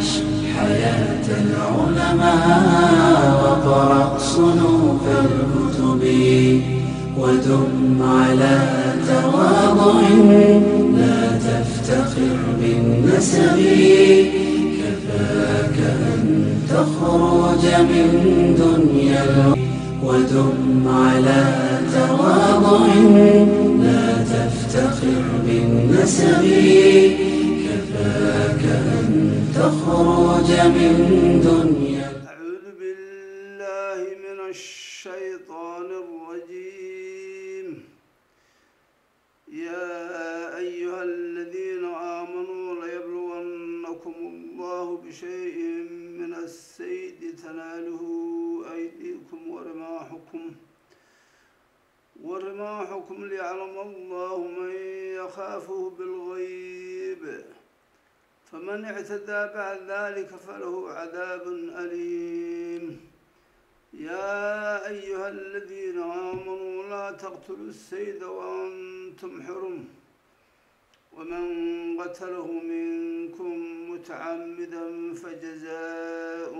وعش حياة العلماء وقرأ صنوف الكتب ودم على تواضع لا تفتخر بالنسب كفاك أن تخرج من دنيا ودم على تواضع لا تفتخر بالنسب كفاك أن تخرج من دنيا. أعوذ بالله من الشيطان الرجيم. يا أيها الذين آمنوا ليبلونكم الله بشيء من السيد تناله أيديكم ورماحكم ليعلم الله من يخافه بالغيب فمن اعتدى بعد ذلك فله عذاب أليم. يا أيها الذين آمنوا لا تقتلوا السيد وأنتم حرم ومن قتله منكم متعمدا فجزاء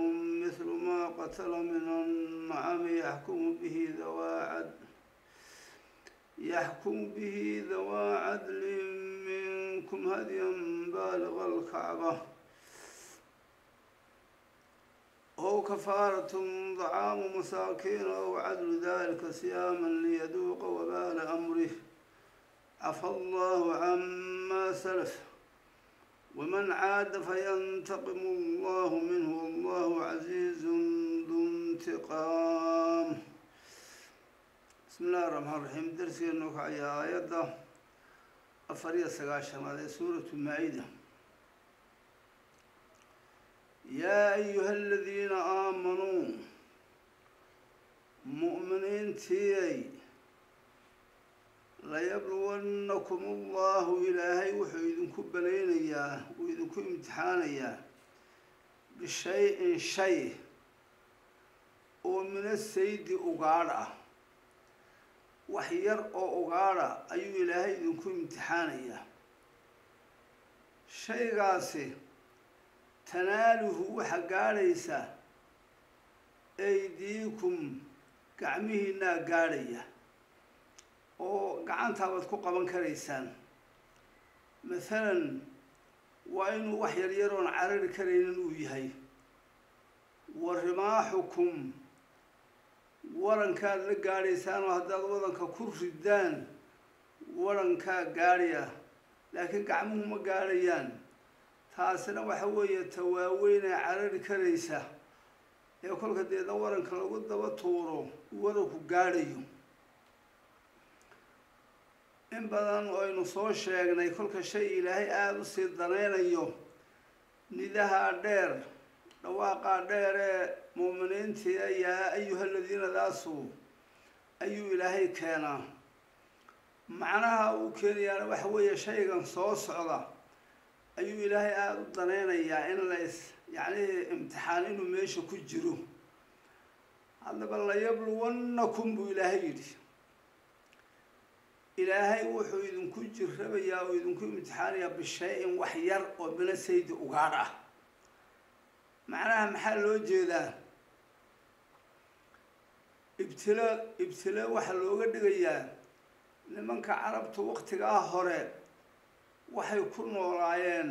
مثل ما قتل من النعم يحكم به ذوى عدل منكم هديا بالغ الكعبة أو كفارة طعام مساكين أو عدل ذلك صياما ليذوق وبال أمره عفى الله عما سلف ومن عاد فينتقم الله منه والله عزيز ذو انتقام. بسم الله الرحمن الرحيم. درسنا كعيا آيات 94 سورة المائدة. يا أيها الذين آمنوا مؤمنين تيي ليبلونكم الله إلهي وحو بلينيا وإذنكم امتحانيا بشيء شيء ومن السيد أغارة وحير أو أغارة أي إلهي إذنكم امتحانيا شيء قاسي تناله وحقاريسا أيديكم gacmihiinaa gaadhaya oo gacantaa baad ku qaban karaysaan. Maalan waa inuu wax yaryaroon carari karaynin uu yahay. Wa rimaaxukum warankaad la gaadhaysaan oo haddaad wadanka ku ridaan warankaa gaadhaya, laakiin gacmuhu ma gaadhayaan. Taasina waxa weeye tawaaweynaa carari karaysa ee kolka deedna waranka lagu daba tuuro waranku gaadhayo. In badan oo aynu soo sheegnay kolka shay ilaahay aada u sii danaynayo nidahaa dheer dhawaaqaa dheer ee muuminiintii yaa ayuha aladiinadaasu ayuu ilaahay keenaa. Macnaha uu keenayaana waxa weeye shaygan soo socda ayuu ilaahay aada u danaynayaa in la is yacni imtixaan inuu meesha ku jiro. Haddaba layabluwannakum buu ilaahay yidhi. Ilaahay wuxuu idinku jirabayaa oo idinku imtixaanayaa bishay-in wax yar oo mina saydi ugaadh ah. Macnaha maxaa loo jeedaa? Ibtilo waxaa looga dhigayaa nimanka carabtu waqtigaa hore waxay ku noolaayeen.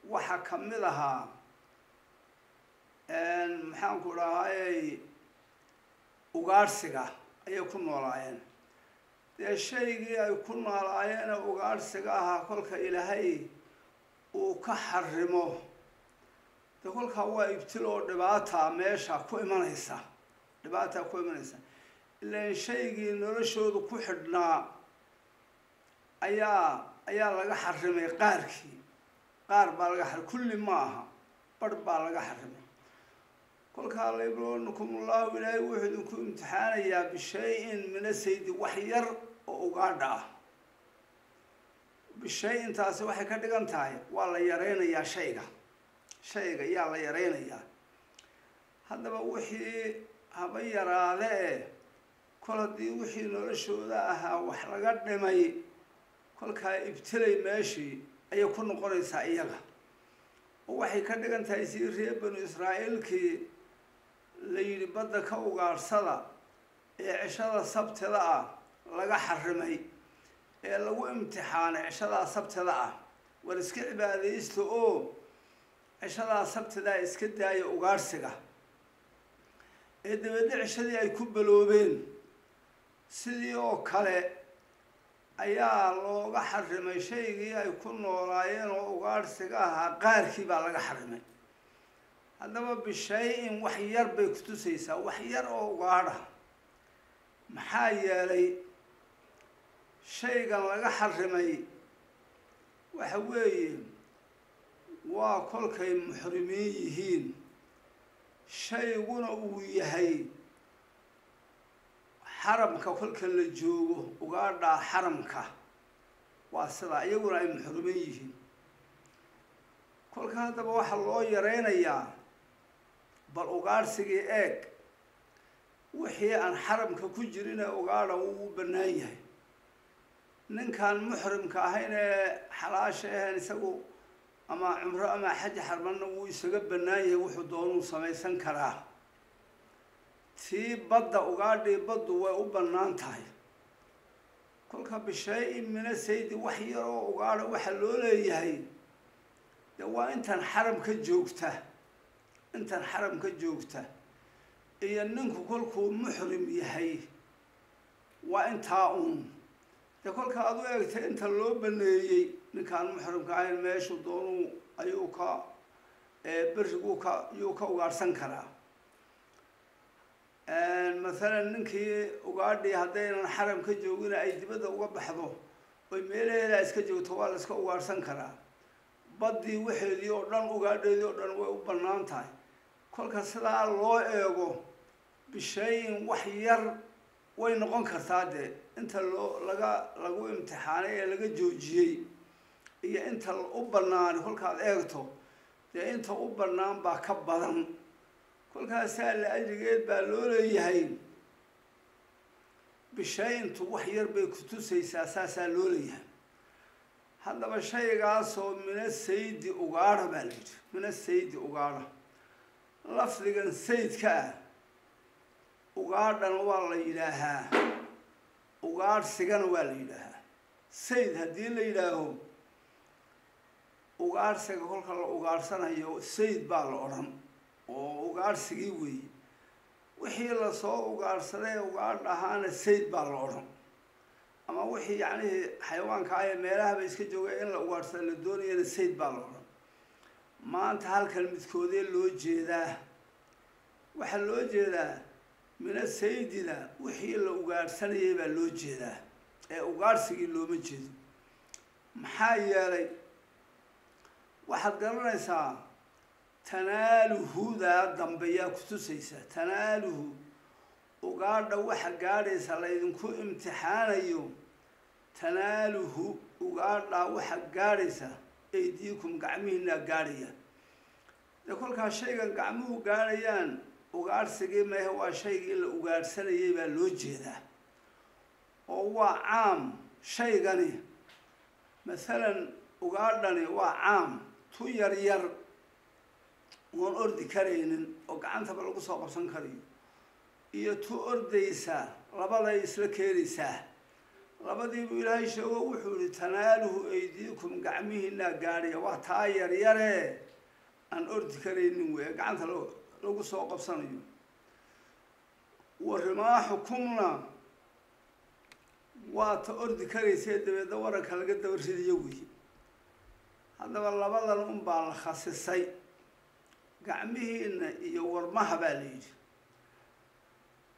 Waxa ka mid ahaa maxaanku dhahaayey ugaadhsiga ayay ku noolaayeen. Dee shaygii ay ku noolaayeene ugaadhsiga ahaa kolka ilaahay uu ka xarimo dee kolkaa waa ibtil oo dhibaata meesha ku imanaysa, dhibaataa ku imanaysa. Ilaan shaygii noloshoodu ku xidhnaa ayaa laga xarimay. Qaarkii qaar baa laga xarimay, kulli ma aha, barh baa laga xarimay. Kolkaa layabluwannakum allahu ilaahay wuxuu idinku imtixaanayaa bishay-in mina saydi wax yar oo ugaadha ah. Bishay-in taasi waxay ka dhigan tahay waa la yaraynayaa shayga, shayga yaa la yaraynayaa. Haddaba wixii haba yaraadee kol haddii wixii noloshooda ahaa wax laga dhimay, kolkaa ibtilay meeshii ayay ku noqonaysaa iyaga. Oo waxay ka dhigan tahay sii reer Banu Israa'iilkii la yidhi badda ka ugaadhsada ee cishada sabtida ah laga xarimay, ee lagu imtixaanay cishadaa sabtida ah, war iska cibaadaysta oo cishadaa sabtidaa iska daaya ugaadhsiga, ee dabeedna cishadii ay ku baloobeen. Sidii oo kale ayaa looga xarimay shaygii ay ku noolaayeen oo ugaadhsiga ahaa, qaarkii baa laga xarimay. Haddaba bishay-in wax yar bay kutusaysaa, wax yar oo ugaadha. Maxaa yeelay shaygan laga xarimay waxa weeye waa kolkay muxrimiin yihiin, shayguna uu yahay xaramka kolka la joogo, ugaadhaa xaramka waa sidaa, iyaguna ay muxrimiin yihiin. Kolka haddaba waxaa loo yareynayaa bal ugaadhsigii eeg, wixii aan xaramka ku jirin ee ugaadha wuu u bannaan yahay. Ninkaan muxrimka ahayn ee xalaasha ahayn isagu ama cumro ama xaj xarmanna wuu isaga bannaan yahay, wuxuu doonuu samaysan karaa. Tii badda ugaadhii baddu way u bannaan tahay. Kolka bishay-in mina saydi wax yar oo ugaadha waxaa loo leeyahay dee waa intaan xaram ka joogta, intaan xaram ka joogta iyo ninku kolkuu muxrim yahay waa intaa uun. Dee kolka aad u eegtay inta loo baneeyey ninkaan muxrimka ahayn meeshuu doonuu ayuu ka berriguu ka ayuu ka ugaadhsan karaa. Mathalan ninkii ugaadhii haddaynan xaram ka joogina ay dibadda uga baxdo oy meelaheedaa iska joogto waa la iska ugaadhsan karaa. Baddii waxeedii oo dhan ugaadheedii oo dhan way u bannaan tahay. Kolka sidaa loo eego bishayin wax yar way noqon kartaa dee inta loo laga lagu imtixaanay ee laga joojiyey iyo inta u bannaan kolkaad eegto dee inta u bannaan baa ka badan. Kolkaasaa la ajrigeed baa loo leeyahay bishayintu wax yar bay kutusaysaa, saasaa loo leeyahay. Haddaba shaygaasoo mina saydi ugaadha baa la yidhi, mina saydi ugaadha. Lafdigan saydka ah ugaadhana waa la yidhaahaa, ugaadhsigana waa la yidhaahaa. Sayd haddii la yidhaaho ugaadhsiga kolka la ugaadhsanayo sayd baa la odhan oo ugaadhsigii weeye. Wixii lasoo ugaadhsaday ugaadh ahaana sayd baa la odhan, ama wixii yacnihii xayawaanka ah ee meelahaba iska joogay in la ugaadhsada la doonayana sayd baa la odhan. Maanta halkan midkoodee loo jeedaa, waxaa loo jeedaa mina saydida wixii la ugaadhsanayay baa loo jeedaa ee ugaadhsigii looma jeedo. Maxaa yeelay waxaad garanaysaa tanaaluhudaa dambeyaa kutusaysa. Tanaaluhu ugaadha waxa gaadhaysa laydinku imtixaanayo, tanaaluhu ugaadhaa waxa gaadhaysa aydiikum gacmihiinaa gaadhaya. Dee kolkaas shaygan gacmuhu gaadhayaan ugaadhsigii mehe waa shaygii la ugaadhsanayay baa loo jeedaa, oo waa caam shaygani. Mathalan ugaadhani waa caam, tu yar yar oon ordi karaynin oo gacantaba lagu soo qabsan karayo iyo tu ordaysa labaday isla keenaysaa. Labadiibuu Ilaahay sheego wuxuu yihi tanaaluhu aydiikum gacmihiinaa gaadhaya, waa taa yaryaree aan ordi karaynin weeye gacanta lagu soo qabsanayo. Wa rimaaxukumna waa ta ordi karaysee dabeedna waranka laga daba ridayo weeye. Haddaba labadan unbaa la khasisay, gacmihiina iyo warmaha baa la yidhi.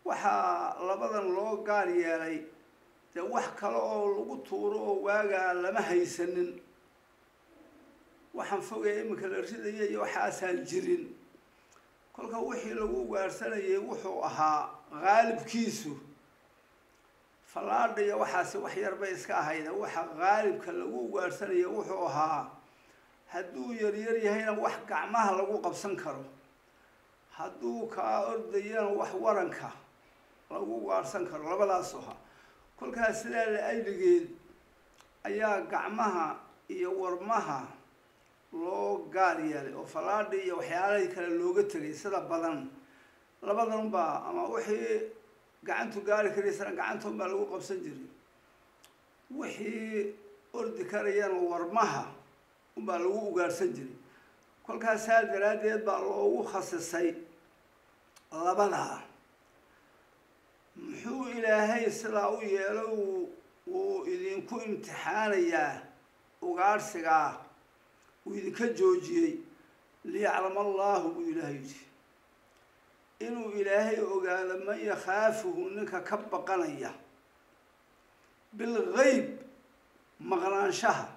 Waxaa labadan loo gaar yeelay dee wax kale oo lagu tuuro oo waagaa lama haysanin, waxaan fogaya iminka la ridaya iyo waxaasaan jirin. Kolka wixii lagu ugaadhsanayay wuxuu ahaa qaalibkiisu fallaadha iyo waxaasi wax yar bay iska ahayd. Waxa qaalibka lagu ugaadhsanaya wuxuu ahaa hadduu yaryar yahayna wax gacmaha lagu qabsan karo, hadduu kaa ordayana wax waranka lagu ugaadhsan karo, labadaas ahaa. Kolkaas sidaa la ajligeed ayaa gacmaha iyo warmaha Loo gaar yeelay oo fallaadhi iyo waxyaalahii kale looga tegay sida badan labadan unbaa, ama wixii gacantu gaari karaysana gacanta unbaa lagu qabsan jiray, wixii ordi karayana warmaha unbaa lagu ugaarhsan jiray. Kolkaasaa daraaddeed baa loogu khasisay labadaa. Muxuu Ilaahay sidaa u yeelay? Wuu idinku imtixaanayaa ugaadhsigaa uu idinka joojiyey. Liyaclama Allahu, buu Ilaahay yidhi, inuu Ilaahay ogaado man yakhaafuhu, ninka ka baqanaya, bilgayb, maqnaanshaha,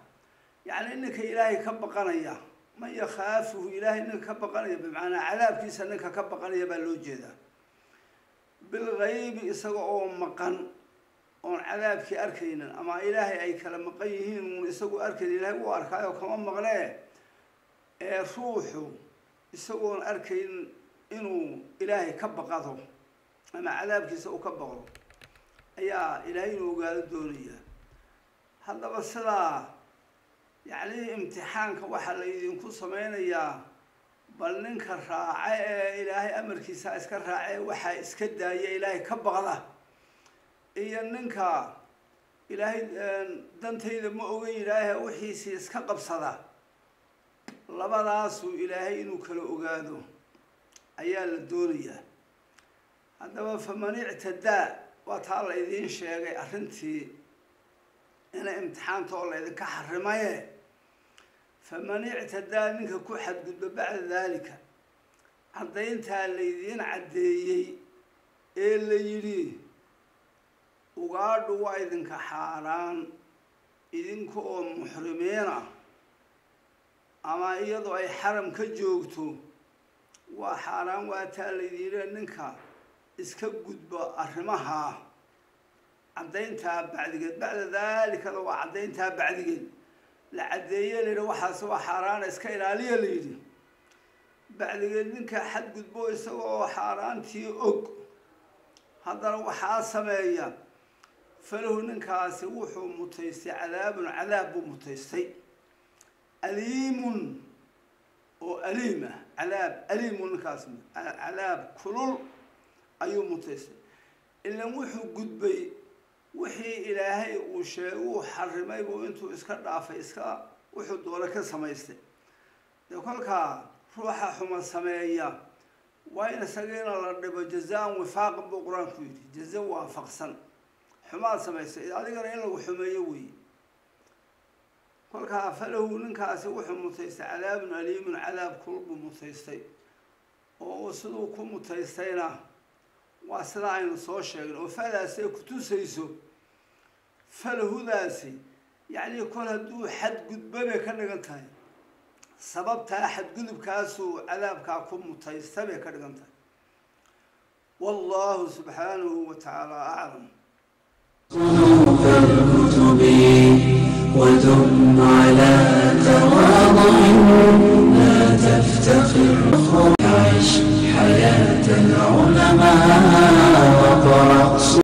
yacni ninka Ilaahay ka baqanaya. Man yakhaafuhu, Ilaahay ninka ka baqanaya, bimacnaa cadaabkiisa ninka ka baqanaya baa loo jeedaa. Bilgaybi, isaga oo maqan oon cadaabkii arkaynin, ama Ilaahay ay kala maqan yihiin, uun isagu arkayn, Ilaahay u arkaayo kama maqnee. Ee ruuxu isagoon arkayn inuu Ilaahay ka baqado ama cadaabkiisa uu ka baqdo ayaa Ilaahay inuu ogaado doonayaa. Haddaba sidaa yacni imtixaanka waxaa la idinku sameynayaa bal ninka raaca ee Ilaahay amarkiisa iska raacee waxaa iska daaya, Ilaahay ka baqda, iyo ninka Ilaahay dantayda ma ogan yidhaahe wixiisii iska qabsada. Labadaasuu Ilaahay inuu kala ogaado ayaa la doonayaa. Haddaba faman ictadaa, waa taa la idiin sheegay arrintii ina imtixaanta oo laydinka xarimaye. Faman ictadaa, ninka ku xadgudba, bacda daalika, caddayntaa laydiin caddeeyey ee la yidhi ugaadhu waa idinka xaaraan idinka oo muxrimiin ah ama iyadoo ay xaram ka joogto waa xaaraan, waa taa laydin yidhi, ninka iska gudbo arrimaha caddayntaa bacdigeed, bacda daalikada waa caddayntaa bacdigeed la caddeeye la yidhi waxaas waa xaaraana, iska ilaaliya la yidhi, bacdigeed ninka xadgudbo isagoo xaaraantii og haddana waxaa sameeya, falahu, ninkaasi wuxuu mutaystay, cadaabun, cadaab buu mutaystay, aliimun, oo aliim ah, cadaab aliimu, ninkaas cadaab kulul ayuu mutaystay. Ilan wuxuu gudbay wixii Ilaahay uu sheeg uu xarimay buu intuu iska dhaafay iska wuxuu doona ka samaystay. Dee kolkaa ruuxa xuma sameeya waa in isagiina la dhibo. Jazaan wifaaqan buu Qur-aanku yidhi, jaza waafaqsan. Xumaad samaystay, adigana in lagu xumeeyo weeye. Kolkaa falahu, ninkaasi wuxuu mutaystay, cadaabun aliimun, cadaab kulul buu mutaystay. Oo uu siduu ku mutaystayna waa sidaa aynu soo sheegnay, oo fadaasi ay kutusayso falahudaasi, yacni kol hadduu xadgudbo bay ka dhigan tahay, sababtaa xadgudubkaasuu cadaabkaa ku mutaysta bay ka dhigan tahay. Wallahu subxaanahu wa tacaala aclam. صنوف الكتب ودم على